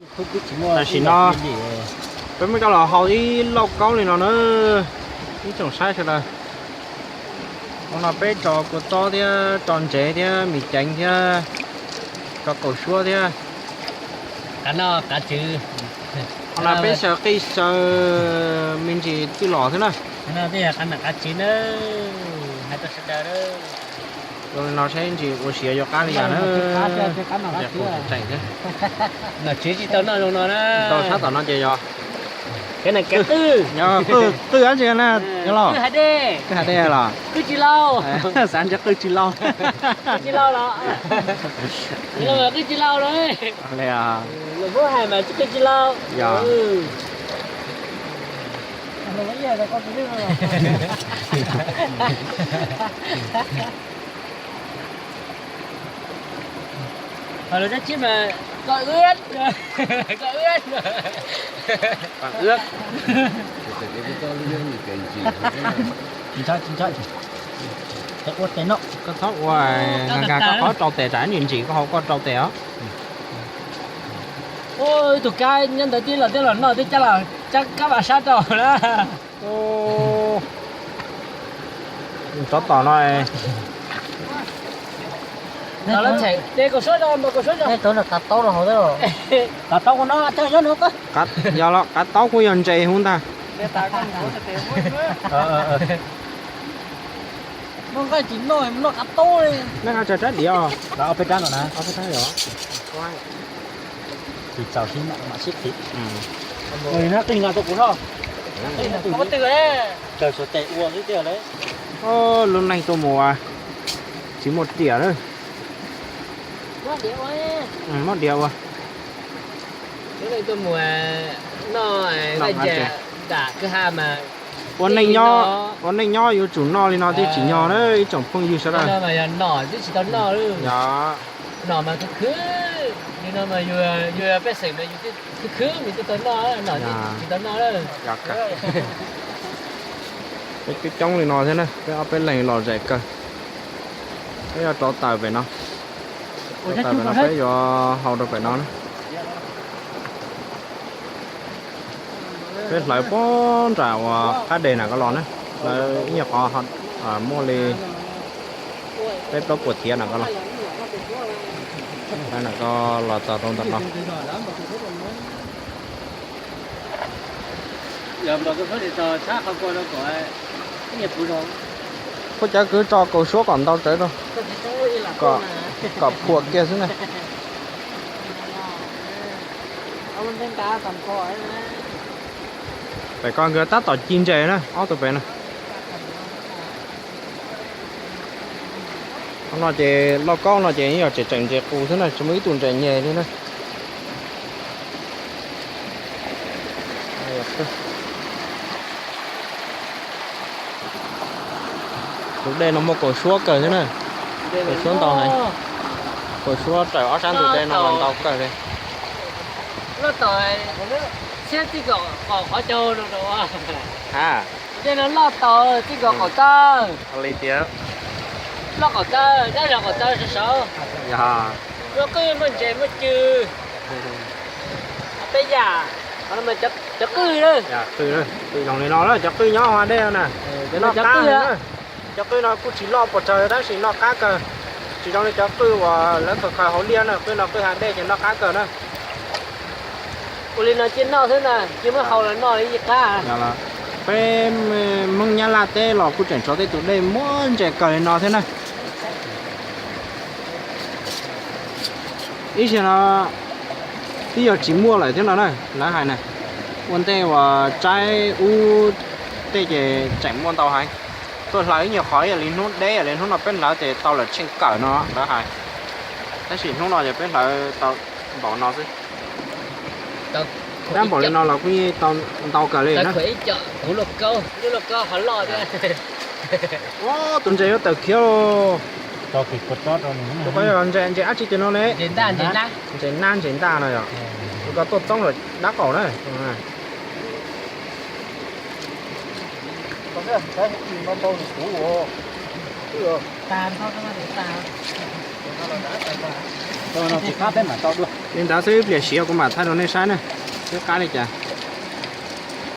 Tam sim no peb muab coj los hau ib lauj kaub li no na, ib tsoom saib sawv daws. Hauv no peb tso kua txob thiab tso ntsev thiab mis ceev thiab tso kaum suab thiab. Qab no qab tswv. Hauv no peb xyaw qij xyaw me ntsis txwj los thiab na. Qab no qab tswv na, hais rau sawv daws na. Zoo li no saib ntsis ua siav yuav qab li cas na. Nom tswv tsis tau noj zoo no na. Tau sab tom no ces yog kev neeg kev qwj. Qwj dab tsi na, yog los? Qwj hav dej los? Qwj tsis lau. Xav ntsia qwj tsis lau. Qwj tsis lau los? Qwj tsis lau los. Los muab hais mas tsis qwj tsis lau. Yog. Los dab tsi mas koj ướt, koj ướt. Koj ua tes no, koj txhob ua, nkag koj qhov rau tes tsam ntsim ntsim koj hau koj rau tes os. Ib tug kab nyob ntawd tib los tib los noj tib cab los cab kab vam sab rau na. Tsov tom no. Kav taub los hauv, kav taub no, yog los kav taub kuj yog ntses huv ntag. Noj nqaij tsis noj, noj kav taub li. Nej nqa tsawg rab diav os? Ob peb rab no na. Ob peb rab diav. Tsis txaus sib mam sib qhib. Qij nqa rau kuv no. Raws suav tes ua xwb tiag lauj. Lub neej tuaj mus tsis muaj riam na. Muab diav ua. Lub neej tuaj mus noj nqaij ntses nram kwj ha mas ua neej nyob, ua neej nyob yuav tsum noj li no thiaj tsim nyog na ib tsoom phooj ywg sawv daws. Yog nom twb tsis tau noj, nom mas khwv khwv li no mas yus pej xeem mas yus khwv khwv mas twb tau noj, nom tsis tau noj. Peb coob coob li no thiab na, peb ob peb leeg los zais kawg. Peb yuav rov tawm pem no, rov tawm pem no peb yuav hau rau pem no na. Peb hlawv puag nram uas qab deg na ko los na, hlawv ib nyuag qhov muaj li peb plaub puas thiab na ko los. Hlawv na ko los txog rau ntawm no. Kuv cov kwv tso kaus suab kom ntau tsawv rau, kom phua kiag xwb na. Pem ko nkawd tab tom ci ntses na, ob tug pem na. Qhov no ces lauj kaub no ces yog tseem tseem ntses qus xwb na, tsis muaj ib tug ntses nyeg li na. Tus dej no muaj kaus suab kawg thiab na. Kaus suab ntau heev. Kaus suab raws ob sab ntug dej no mas ntau kawg li. Loj tau txhiab txij nkaus qaum qhov caug no rau. Ha, dej no loj tau txij nkaus qaum txawj. Li tias loj qaum txawj, dab zog qaum txawj sawv saud. Yog, muaj qwj muaj ntses muaj cw. Peb yam, qhov no mas cov qwj na. Qwj, qwj zoo li no lawm, cov qwj nyob hauv dej no na. Cov no qab na. Cov qwj no kuj tsis loj puas tsawg tab sis noj qab kawg. Tsis zoo li cov qwj uas lawv khaws khaws hauv liaj na, qwj no qwj hav dej ces noj qab kawg na. Ua li no cia noj xwb na, cia muab hau los noj li ib qab. Peb Hmoob Nyab Laj teb los kuj tseem tshuav tej tus dej muaj ntses kawg li no thiab na. Ib zaug no twb yog tsis muaj lawm thiab no na, lawv hais na. Ua ntej uas tsaib ub tej ces tseem muaj ntau heev. Tuaj hlawv ib nyuag qhov ib yam li hnub deb ib yam li hnub no peb hlawv ces tau lawm tsheej kawm no lawv hais. Tab sis hnub no ces peb hlawv tau npaum no xwb. Dab npaum li no los kuj yeej tau ntau kawg li na. Tus ntses yuav tawm khiav. Tus ko yog ntses dab tsi tus no ne? Ntses nab ntses ntaj no yog. Tus ko tuaj txoob lawm dab qaum na. Li ntawd xwb, ib pliag siav kuv mam thaij rau nej saib na, twb qab li cas.